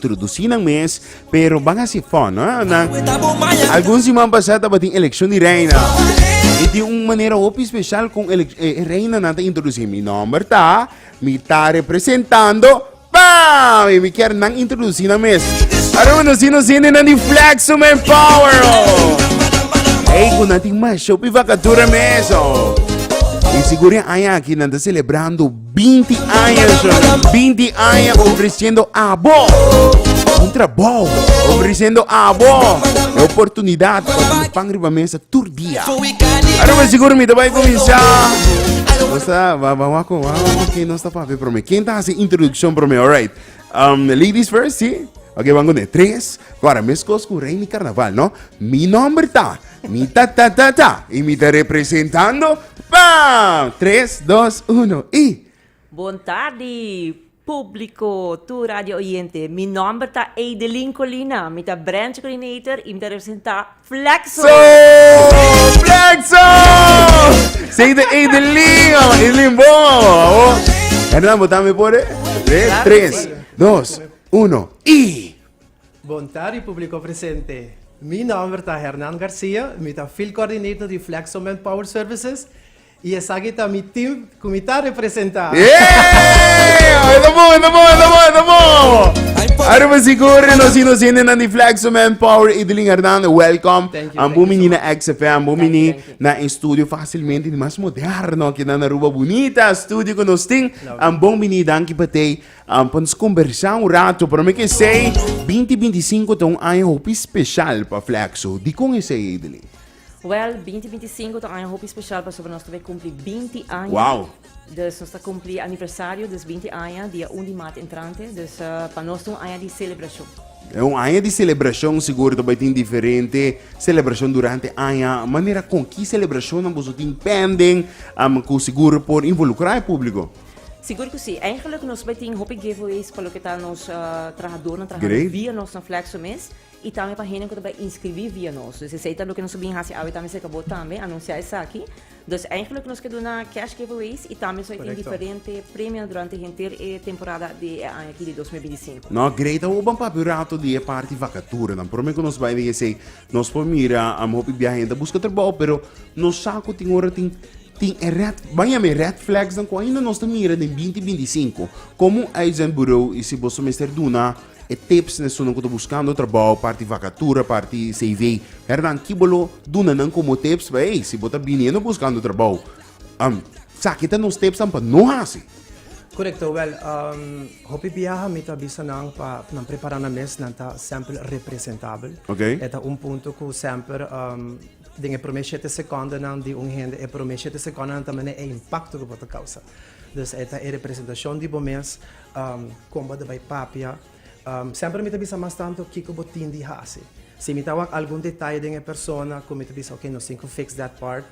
Introducí nan mes, pero ban haci fun, no? Nan, algun siman pasá tabatin eleccion di reina. Y tin un manera hopi special con elec eh, reina nan ta introducí. Mi nomber ta, mi ta representando, bam! Y mi kier nan introducí nan mes. Ahora nos nos hende nan di Flexo Man Power. Oh. Hey, ku nan tin mas show pi vacatura mes. Oh. Y sigur e aña aki nan ta celebrando 20 aña, 20 aña ofreciendo abo un trabou, ofreciendo abo e oportunidad pa tin pan riba mesa tur dia. Ahora seguro mi te voy a comenzar. Nos ta, va, vamos a vamos a nos ta papia prome. ¿Quién ta hace introducción prome? All right. Ladies first, sí? Ok, vamos con tres. Ahora, meskos ku Reini Carnaval, no? Mi nombre ta. Mi ta ta ta ta y mi ta representando ¡Bam! 3, 2, 1 y. Bon tardi publico tur radio oyente mi nomber ta Eidelin Colina mi ta branch coordinator y mi ta representa Flexo. So Flexo! Say de Eidelin, oh, Eidelin bon. Oh. Hernan, bo tambe por e? 3, 2, 1 y. Bon tardi publico presente. Mi nomber ta Hernan Garcia, mi ta Field Coordinator di Flexo Manpower Services y esaki ta mi team cu mi ta representa. Yeah! Eta bon, eta bon, eta bon, eta bon! Aruba sigur, nos nos hendenan di Flexo Manpower, Idelin Hernan, welcome. Thank you, An thank bon you so bini na much. XFM, bon Thank you, bini thank you. na e studio facilmente di mas moderno aki na Aruba. Bunita studio cu nos tin. Lovely. An bon bini, danki pa tei. Pa nos kombersá un rato, pero mi ke esei 2025 ta un aña hopi speshal pa Flexo. Dikon esei, Edeline? Wèl, 2025 ta un aña hopi speshal pasobra nos ta bai kumpli 20 aña. Wow! Dus nos ta kumpli aniversario, dus 20 aña, dia un di mart entrante. Dus pa nos ta un aña di selebrashon. E un aña di selebrashon, sigur ta bai tin diferente selebrashon durante aña. Manera kon ki selebrashonnan boso tin pending ku sigur por involukrá e públiko? Sigur cu si. Eigenlijk nos bay tin hopi giveaways pa loke ta nos trahadornan trahando Great. via nos na Flexo mes y tambe pa hende cu ta bay inscribi via nos. Dus esey ta loke nos a bin haci awe tambe cerca bo tambe, anuncia esaki. Dus eigenlijk nos ke duna cash giveaways y tambe nos bay tin Correcto. diferente premionan durante henter e temporada di e aña aki di 2025. No, great. Awor ban papia un rato di e parti vacaturanan. Prome cu nos bay den esey, nos por mira hopi biaha hende ta busca trabao, pero nos sa cu tin ora tin Tin e red, ban yama e red flagsnan ku ainda nos ta mira den binti binti sinku. Komo un uitzendbureau i si boso mester duna e tips na esunnan ku ta buskando trabou, parti vakatura, parti CV, Hernan, ki bo lo duna nan komo tips pa ey, si bo ta biniendo buskando trabou, sa ki ta nos tipsnan pa no hasi? Korekto, wèl, hopi biaha mi ta bisa nan pa nan prepará nan mes, nan ta semper representabel. Oké. E ta un punto ku semper. Den e promé shete sekòndenan di un hende, e promé shete sekòndenan ta manera e impakto ku bo ta kousa. Dus e ta e representashon di bo mes, kon bo ta bai papia. Semper mi ta bisa mas tantu kiko bo tin di hasi. Si mi ta wak algun detaye den e persona ku mi ta bisa oke nos tin ku fix that part,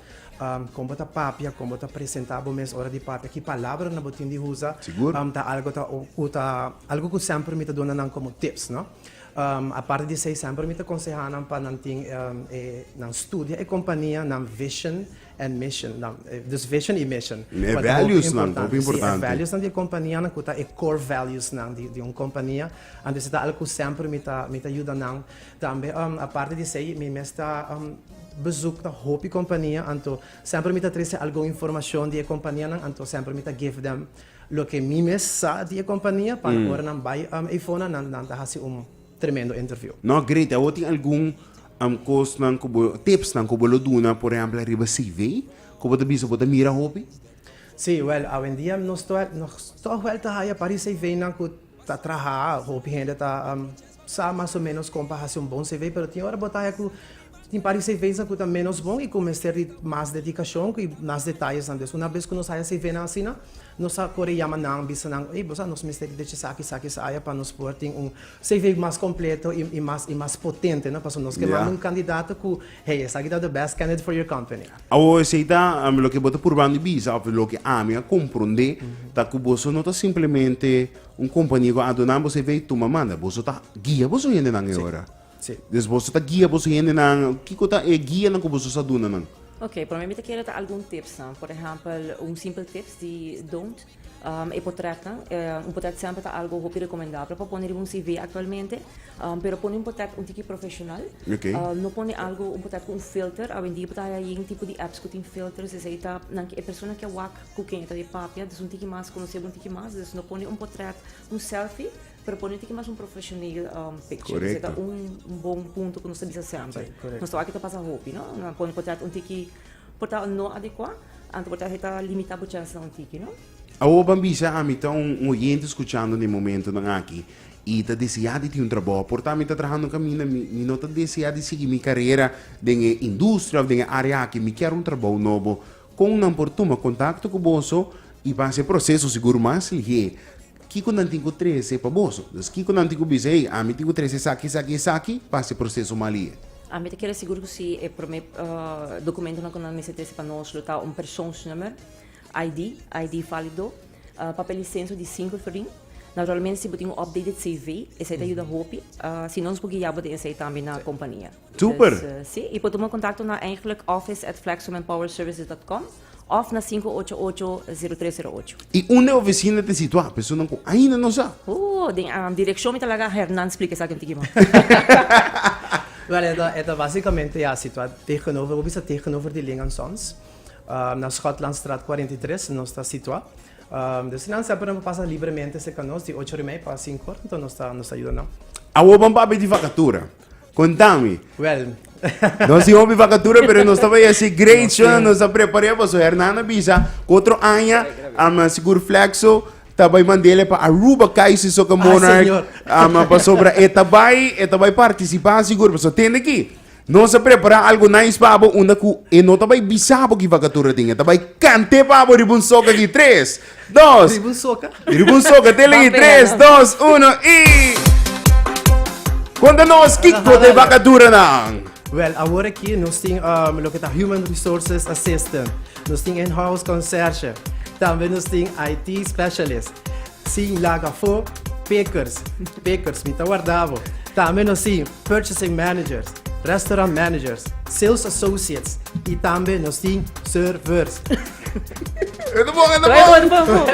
kon bo ta papia, kon bo ta presentá bo mes ora di papia, ki palabranan bo tin di usa, ta algu ta ku ta algu ku semper mi ta duna nan komo tips, no. Aparte di esei semper mi ta konsehá nan pa nan tin e nan studia e kompania, nan vision and mission, nan dus vision i mission. E Cual ta hopi values nan, hopi importante. Sí, e importante. values nan di e kompanianan ku ta e core values nan di di un kompania. Anto esei ta algu ku semper mi ta mi ta yuda nan. Tambe aparte di esei mi mes ta bezoek na hopi kompania, anto semper mi ta trese algun informashon di e kompanianan, anto semper mi ta give them Loke mi mes sa di e kompania pa ora nan bai eifonan nan nan ta hasi un tremendo interview. No, great. Awor tin algun kosnan ku bo, tipsnan ku bo lo duna, por ehempel riba CV, ku bo ta bisa bo ta mira hopi? Sí, wèl, awendia nos ta nos tòg wèl ta haya par di CV-nan ku ta traha, hopi hende ta sa mas o menos kon pa hasi un bon CV, pero tin ora bo ta haya ku tin par di CV's ku ta menos bon i ku mester di mas dedikashon i mas detayesnan. Dus una bes ku nos haya CVnan asina, nos a kore yama nan, bisa nan, ey bo sa nos mester di dechi esaki, esaki, esaya pa nos por tin un CV mas kompleto i i mas i mas potente, no? Pasobra nos ke manda un kandidato ku, hey, esaki ta the best candidate for your company. Awor esei ta loke bo ta purbando di bisa òf loke ami a komprondé ta ku boso no ta simplemente Un kompania ku a duna bo CV tuma manda. Boso ta guia boso hendenan e ora. Sí. Dus boso ta guia boso hendenan. Kiko ta e guianan ku boso sa duna nan? Ok, prome mi ta kere ta algun tipsnan. Por ehempel, un simpel tips di don't e potretnan. Un potret semper ta algo hopi recomendabel pa pone riba un CV actualmente, pero pone un potret un tiki profesional. No pone algo, un potret cu un filter. Awendia bo ta haya yen tipo di apps cu tin filters, esey ta nan e persona ke wak cu ken e ta bay papia, dus un tiki mas conoce bo un tiki mas, dus no pone un potret, un selfie. Pero pone un tiki mas un profesioneel picture. Esei ta un bon punto ku nos ta bisa semper. Nos ta wak ta pasa hopi, no? Nan pone portret un tiki por ta no adekuá, anto por ta esei ta limitá bo chènsnan un tiki, no? Awor ban bisa ami ta un oyente skuchando den momentonan aki i ta deseá di tin un trabou. Por ta mi ta trahando kaminda mi mi no ta deseá di sigui mi karera den e industria òf den e área aki. Mi kier un trabou nobo. Kon nan por tuma kontakto ku boso i pasa e proseso sigur mas lihé? Kiko nan tin ku trese pa boso? Dus kiko nan tin ku bisa, hey, ami tin ku trese esaki, esaki, esaki pa hasi proseso malie? Ami ta kere sigur ku si e prome dokumentonan ku nan mester trese pa nos lo ta un persoonsnummer, ID, ID valido, papel lisenso di single verdien. Naturalmente si bo tin un updated CV, esei ta yuda hopi. Si no nos por guia bo den esei tambe na kompania. Super! Dus, si, i por tuma kontakto na eigenlijk office at flexomanpowerservices dot com. Of na 588 0308. I unda e oficina ta situá? Personan ku ainda no sa. Oh, den direkshon mi ta laga Hernan splika esaki un tiki mas. Wel, e ta, e ta básicamente ya situá tegenover, bo bisa tegenover di Ling and Sons, na Schotlandstraat 43 nos ta situá. Dus nan semper nan por pasa libremente cerca nos di ocho ora y mei pa cinco ora, enton nos ta, nos ta yuda nan. Awor ban papia di vakatura. Contami. Wel. Nos tin hopi vacatura, pero nos ta bay haci great show. Nos a preparea paso Hernan a bisa cu otro aña ama sigur Flexo ta bay mandele pa Aruba Kaiser Soca Ah, Monarch. señor. Ama pasobra e ta bay, e ta bay participa sigur. Paso tende aki. Nos a prepara algo nice pa abo unda cu e no ta bay bisa bo ki vacatura tin. E ta bay cante pa abo riba un soca aki. Tres, dos. Riba un soca. Riba un soca, te lei. Tres, dos, uno i... Konta nos kiko te vakaturanan. Wel, awor aki nos tin um, loke ta Human Resources Assistant, nos tin in-house concierge, tambe nos tin IT Specialist, sin laga afó, pickers, pickers, mi ta warda bo. Tambe nos tin Purchasing Managers, Restaurant Managers, Sales Associates y tambe nos tin servers. E ta bon, e ta bon.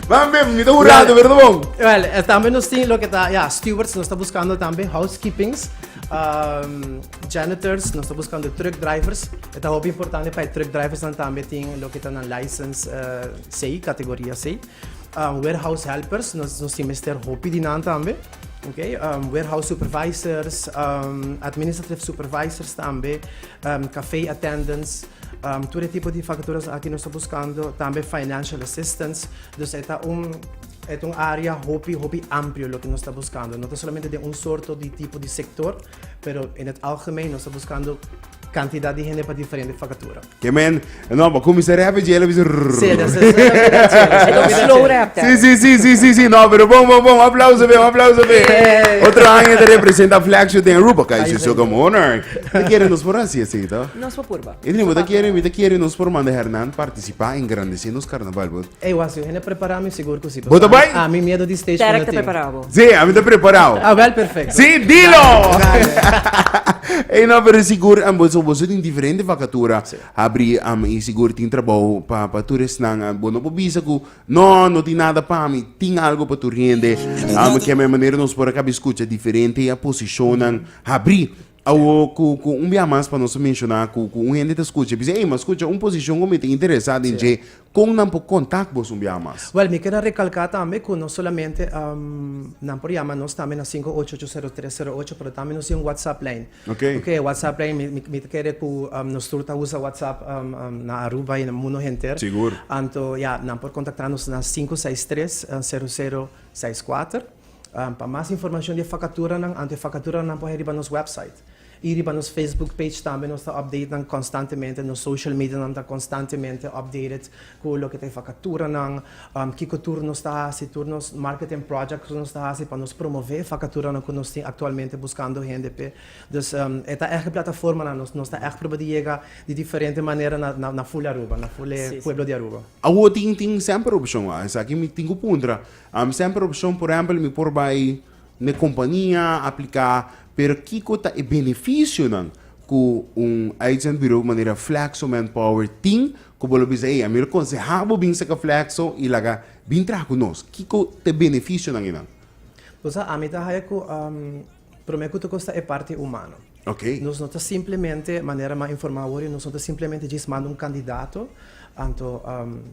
Ban be, mi ta hurado, pero ta bon. Wel, eh, tambe nos tin loke ta, ja, stewards nos ta buscando tambe, housekeepings, janitors, nos ta buscando truck drivers. E ta hopi importante pa e truck drivers nan tambe tin loke ta nan license eh, C, categoria C. Warehouse helpers, nos, nos tin mester hopi di nan tambe. Okay, warehouse supervisors, administrative supervisors tambe, cafe attendants. Tur e tipo di vacaturas aki nos ta buscando, tambe financial assistance. Dus e ta un e ta un area hopi hopi amplio loke nos ta buscando. No ta solamente den un sorto di tipo di sector, pero in het algemeen nos ta buscando cantidad di hende pa diferente vacatura. Ke men, no, pa cuminsa rap e djele bisa rrrr. Sí, dat is dat is slow rap. Sí, sí, sí, sí, sí, sí, no, pero bon, bon, bon, aplauso be, un aplauso be. Otro aña te representa Flagship den Aruba, kai si so como honor. Te quiere nos por así, así, to? Nos por purba. Y bo ta quiere, mi ta quiere nos por manda Hernan participa engrandece nos carnaval. Bo. Ey, was, yo hende prepara mi sigur cu si. Bo ta bai? A mi miedo di stage Terek ta prepara bo. Sí, a mi ta preparado. Ah, wel, perfecto. Sí, dilo! Ey, no, pero sigur, bo, boso tin diferente vacatura. Sí. Habri, y sigur tin trabou pa, pa tur esnan. Bo no por bisa cu, no, no tin nada pa mi. Tin algo pa tur hende. Ke manera nos por a cabe scucha diferente posicionnan habri. Awo ku ku un bia mas pa nos menshoná ku ku un hende ta skucha bisa, ey, m'a skucha un posishon ku mi ta interesá den dje, kon nan por kontak bos un bia mas? Wèl, mi keda rekalká tambe ku no solamente nan por yama nos tambe na 5880308, pero tambe nos tin un WhatsApp lijn. Ok. Ok, e WhatsApp lijn mi mi ta kere ku nos tur ta usa WhatsApp na Aruba i na mundo henter. Sigur. Anto, ya, nan por kontaktá nos na 563 0064. Pa mas informacion di e facaturanan, anto e facaturanan por hay riba nos website. Y riba nos Facebook page tambe nos ta update nan constantemente, nos social medianan ta constantemente updated cu loke ta e facaturanan, kico tur nos ta haci, tur nos marketing projects cu nos ta haci pa nos promove e facaturanan cu nos tin actualmente buscando hende p'e. Dus e ta echt e plataformanan, nos nos ta echt proba di yega di diferente manera na na full Aruba, na full e pueblo di Aruba. Awor tin tin semper opcion, esaki mi tin cu puntra. Am semper opcion, por ehempel mi por bay n'e compania aplica, pero kico ta e beneficionan? ku un uitzendbureau manera Flexo Manpower tin ku bo lo bisa, ey, ami lo konsehá bo bin saka Flexo i laga bin traha ku nos. Kiko ta e benefisionan einan? Bo sa, ami ta haya ku promé ku ta kosta e parti humano. Ok. Nos no ta simplemente, manera m'a informá awor, nos no ta simplemente djis manda un kandidato anto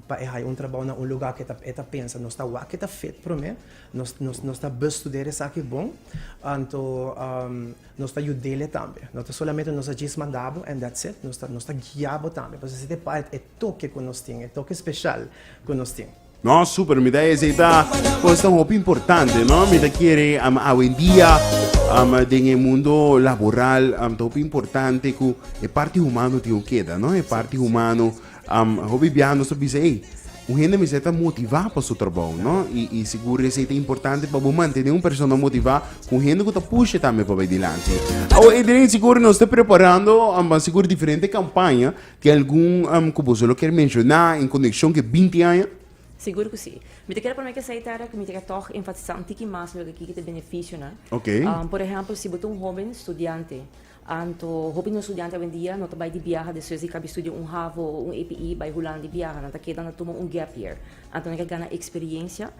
pa e haya un trabou na un lugá ku e ta pensa. Nos ta wak e ta fit promé, nos nos ta bestudeer esaki bon, anto nos ta yud'é tambe. No ta solamente nos a djis manda bo and that's it, nos ta nos ta guia bo tambe. Pasobra esei ta e parti, e toke ku nos tin, e toke speshal ku nos tin. No, super, mi ta esei ta kos tan hopi importante, no? Mi ta kere um, awendia um, den e mundo laboral um, ta hopi importante ku e parti humano tin un keda, no? E parti humano um, hopi biaha nos ta bisa, ei, un hende mester ta motivá pa su trabou, no? I, i sigur esei ta importante pa bo mantené un persona motivá ku un hende ku ta pusha tambe pa bai dilanti. Awo, Edrien, sigur nos ta preparando um, sigur diferente kampaña Tin algun ku boso lo kier menshoná en konekshon ku e binti aña? Sigur ku si. Mi ta kere promé ke esei Tarek, mi ta kere tòg enfatisá un tiki mas loke kiko ta e benefisionan. Oké. Por ehèmpel, si bo ta un hóben studiante, anto hopi di nos studiante awendia no ta bai di biaha despues di kabi studia un havo o un EPI bai Hulanda di biaha, nan ta keda na tuma un gap year. Anto nan ke gana eksperiencia.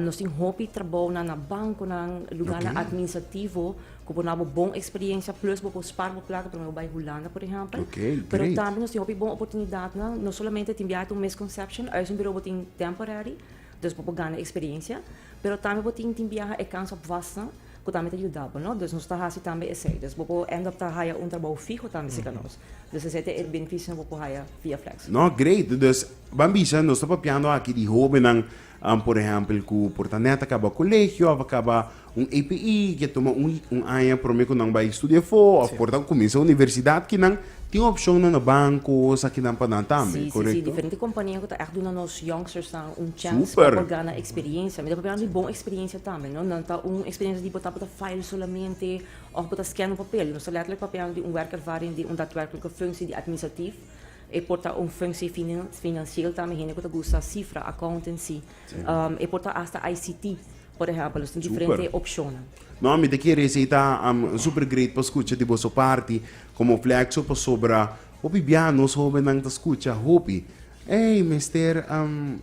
Nos tin hopi trabounan na bankonan, lugarnan administrativo ku por duna bo bon eksperiencia plus bo por spar bo plaka prome bo bai Hulanda por ehèmpel. Pero tambe nos tin hopi bon oportunidatnan, no solamente tin biaha ta un misconception, uitzendbureau bo tin temporary, dus bo por gana eksperiencia, pero tambe bo tin tin biaha e kans op vastnan ku tambe ta yuda bo, no? Dus nos ta hasi tambe esei. Dus bo por end up ta haya un trabou fiho tambe serka nos. Dus esei ta e benefisionan ku bo por haya via Flex. No, great. Dus ban bisa nos ta papiando aki di hóbennan Por ehèmpel ku por ta nèt a kaba kolegio òf a kaba un EPI ke tuma un un aña promé ku nan bai studia afó òf por ta kuminsá universidat kinan tin opshonnan na banko esakinan pa nan tambe, Sí, sí, sí. korekto? Diferente kompania ku ta ègt duna nos youngstersnan un chèns pa Super! por gana eksperiencia. Mi ta papia di bon eksperiencia tambe, no? No ta un eksperiencia di bo tabata file solamente òf bo ta scan un papel. Nos ta lèterlijk papiando di un werkervaring di un daadwerkelijke functie di administratief. E por ta un functie financieel tambe, hende cu ta gusta cifra, accountancy. E por ta hasta ICT, por ehempel. Nos tin diferente opcionnan. No, mi ta kere esey ta super great pa scucha di boso parti como Flexo pasobra hopi bia nos hobennan ta scucha hopi, ey mester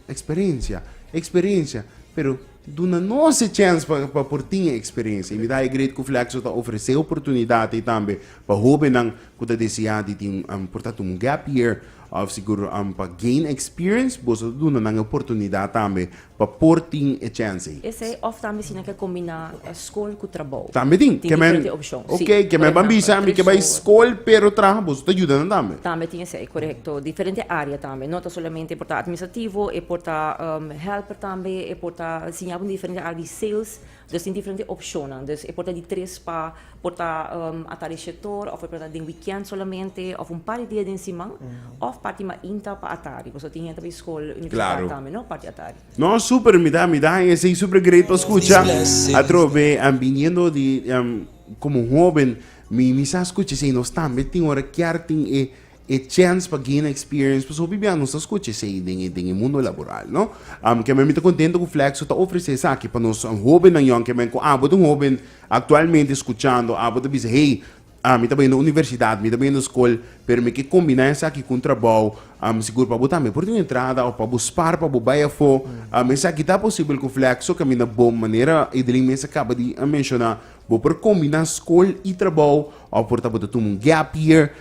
experiencia, experiencia, pero duna nos e chance pa por tin e experiencia. Y mi ta haye great cu Flexo ta ofrece oportunidad ey tambe pa hobennan Ku ta deseá di tin por ta tuma un gap year òf sigur pa gain experience, boso ta duna nan e oportunidat tambe pa por tin e chèns ei. Esei òf tambe si nan ke kombiná skol ku trabou. Tambe tin. Tin diferente opshon. Si. Oké, ke men ban bisa mi ke bai skol pero traha, boso ta yuda nan tambe. Tambe tin esei, korekto. Diferente área tambe. No ta solamente por ta administrativo, e por ta helper tambe, e por ta siña bo diferente área di sales. Dus tin diferente opshonnan. Dus e por ta di tres pa por ta atardi shetor òf e por ta den wikènt solamente òf un par di dia den siman òf parti mainta pa atardi. Pasobra tin hende ta bai skol universidat tambe no parti atardi. No super mi ta mi ta esei super great pa skucha atrobe biniendo di komo hoben mi mi sa skucha esei nos tambe tin ora kier tin e E chèns pa gain experience, pasobra hopi bia nos ta skucha esei den e den e mundo laboral, no? Ke men mi ta kontento ku Flexo ta ofresé esaki pa nos hóbennan yòn, ke men ku abo ta un hóben aktualmente skuchando, abo ta bisa, hey, mi ta bayendo universidat, mi ta bayendo skol, pero mi ke kombiná esaki ku un trabou, sigur pa bo tambe por tin un entrada òf pa bo spar pa bo bai afó. Esaki ta posibel ku Flexo kaminda bo manera Edeline mes a kaba di menshoná, bo por kombiná skol i trabou Of por ta bo ta tuma un gap year.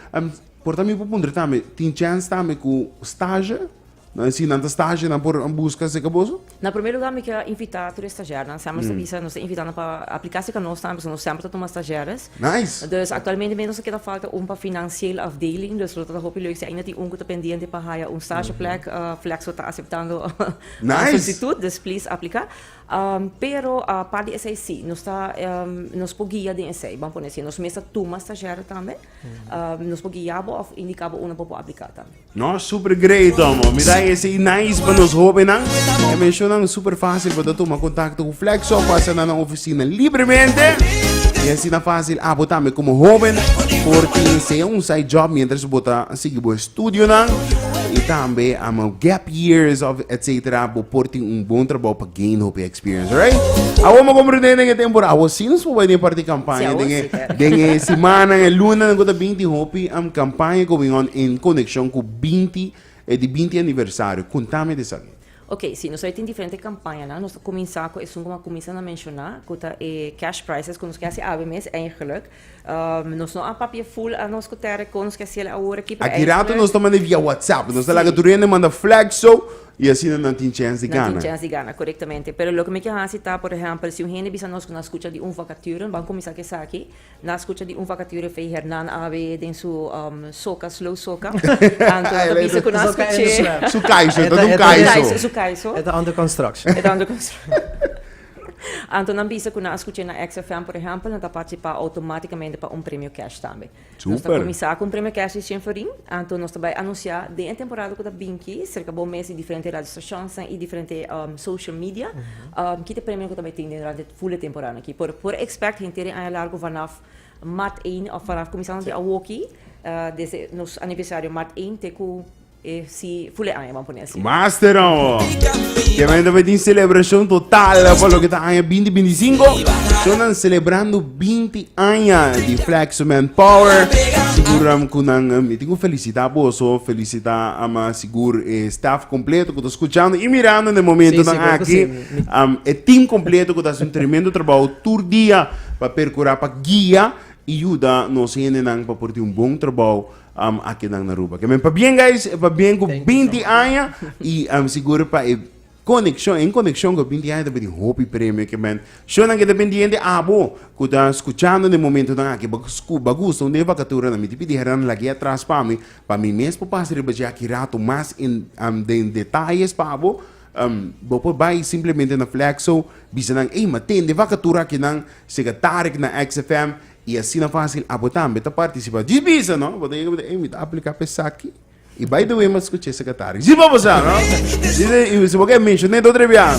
Por ta mi por puntra tambe, tin chance tambe ku stage? Si nan ta stage nan por buska serka boso? Na prome lugar mi kier invita tur e stagiairnan. Semper nos ta bisa, nos ta invita nan pa aplica serka nos tambe, pasobra nos semper ta tuma stagiaires. Nice! Dus actualmente mes nos ta keda falta un pa financieel afdeling, dus lo ta hopi leuk si ainda tin un ku ta pendiente pa haya un stageplek. Flexo ta aceptando solicitud, dus please aplica. Pero apart di esei sí, nos ta nos por guia den esei, ban pone así. Nos mes ta tuma stagiario tambe. Nos por guia bo òf indiká bo unda bo por apliká tambe. No, super great homo. Mi ta esei nice pa nos hóbennan. E menshonnan super fácil pa ta tuma kontakto ku Flexo, pasa na nan ofisina libremente. E asina fácil abo tambe como joven por tin sea un side job mientras bo ta sigui bo estudionan y tambe um, gap years of etc. Bo por tin un bon trabou pa gain hopi experience, alright? Awo mo comprende den e temporada. Awo sí nos por bai den parti campaña Sí, awo den e sí, claro. den e semana, e luna ku ta 20 hopi um, campaña going on en conexión ku 20 e di 20 aniversario. Contame de esaki. Ok, si, nos tin diferente campañanan. Nos ta cuminsa cu esun cu a cuminsa na menciona, cu ta e cash prizes cu nos ke haci awe mes, eigenlijk. Um, nos no a papia full a nos cu terre con nos ke haci awor aki, pero Aki rato eigenlijk nos ta manda via WhatsApp. Nos ta laga Sí. tur hende manda Flexo y asina nan tin chance di Nan tin gana. chance di gana, correctamente. Pero loke mi ke haci ta, por ehempel, si un hende bisa nos cu nan scucha di un vacature, ban cuminsa cu esaki. Na scucha di un vacature fey Hernan awe den su um, soca, slow soca. Anto ta bisa cu na Soca en scuché. slap. Su kaiso, ta un Eta- kaiso. Kaiso, su kaiso. E ta under construction. E ta under construction. Anto nan bisa cu nan a scuché na XFM, por ehempel, nan ta participa automaticamente pa un premio cash tambe. Nos ta Super. cuminsa cu un premio cash di 100 florin, anto nos ta bay anuncia den e temporada cu ta binki, cerca bo mes di diferente radiostations y diferente um, social media, um, ki ta premio cu ta bay tin durante full e temporada aki. Por por expect henter e aña largo vanaf maart 1 of vanaf cuminsando di awoki, uh, desde nos aniversario maart 1 te cu E si full e aña ban pone así. Master amo. Que men tambe tin celebracion total pa loke ta aña 2025. Sonan celebrando 20 aña di Flex Man Power. Sigur am ku nan mi tin ku felicita boso, felicita ama sigur e staff completo ku ta escuchando y mirando den momento Sí, nan sigur ku aki. sí. Mi- Am, e team completo ku ta hasi un tremendo trabou tur dia pa percura pa guia y yuda nos hendenan pa por tin un bon trabou Um, aki nan na Aruba. Ke men pabien guys, pabien ku Thank you so 20 aña y um, seguro pa e conexión, en conexión ku 20 aña también hopi premio ke men. Shonan ke ta pendiente abo ku ta escuchando den momento nan aki ba sku ba gusta un de vacatura na mi ti pidi heran lagi atras pa mi, pa mi mes por pasa riba dje aki rato mas en um, den detalles pa abo. Um, bo por bai simplemente na Flexo, bisa nan, ey, ma tende vacatura aki nan, sega Tarek na XFM, I asina fácil abo tambe ta participá. Djis bisa, no? Bo ta yega bo ta, ey, mi ta apliká pa esaki. I by the way, mi a skucha e sekretario. Si bo bo sa, no? Dice, i si bo ke menshoné otro bia,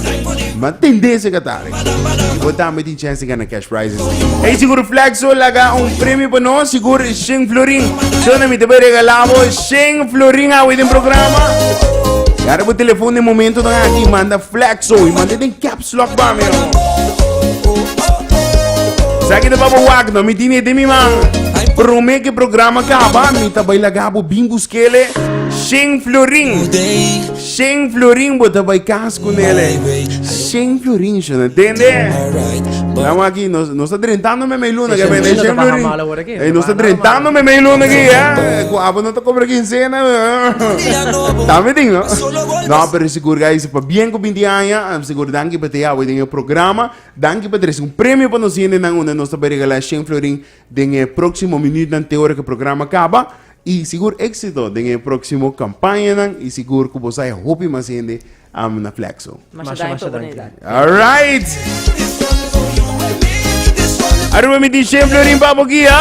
mi a tende e sekretario. I bo tambe tin chance di gana cash prizes. Ey, sigur Flexo laga un premio pa nos, sigur 100 florin. Shona, mi ta bai regalá bo 100 florin awe den programa. Gara bo telefon den momentonan aki, manda Flexo i manda den caps. Slok pa mi. Sa ki ta pa bo wak no? Mi tine den mi man. Prome ke programa kaba, mi ta bai laga bo bin buskele. Shen florin. Shen florin bo ta bai kas kunele. Shen florin, shona. Tende? Namo aki, nos, nos ta drentando me mei luna. Shen Shen florin no ta baha florin. malo awor aki, Eh, no nos ta ta baha nada drentando malo. me mei luna aki, eh. Ku abo no ta kobra quincena. Tambe tin, no? No, pero sigur guys, pa bien ku 20 aña, am sigur danki pa te awe den e programa. Danki pa trese un premio pa nos hendenan unda nos ta bai regalá 100 florin den e próximo minuutnan te ora ku e programa kaba. I sigur éxito den e próximo kampañanan i sigur ku bo sa e hopi mas hende am na Flexo. Masha Masha, danki pa masha danki. oportunidad. All right. Aruba mi tin 100 florin pa bo guia.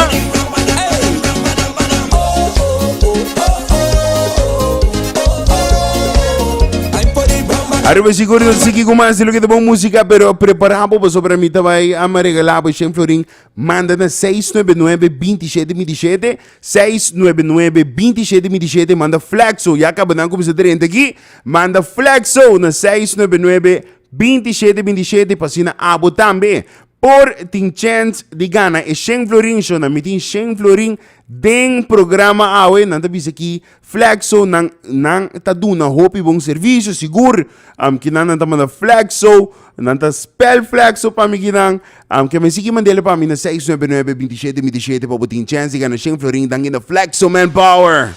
Aruba sigur no sigui ku mas de lo que ta bon música, pero prepara bo pasobra mi ta bai ama regalá bo 100 florin. Manda na 699 27 27 699 27 27 manda Flexo. Ya kaba nan kuminsa drenta aki. Manda Flexo na 699 27 27 pa asina abo tambe por tin chance di gana e 100 florin. So nan mi tin 100 florin den programa awe. Nan ta bisa ki Flexo nan nan ta duna hopi bon servicio sigur. Um, ki nan nan ta manda Flexo, nan ta spel Flexo pa mi ki nan. Um, ke men sigui mandele pa mi na 699 27 27 pa bo tin chance di gana 100 florin. Danki na Flexo Manpower.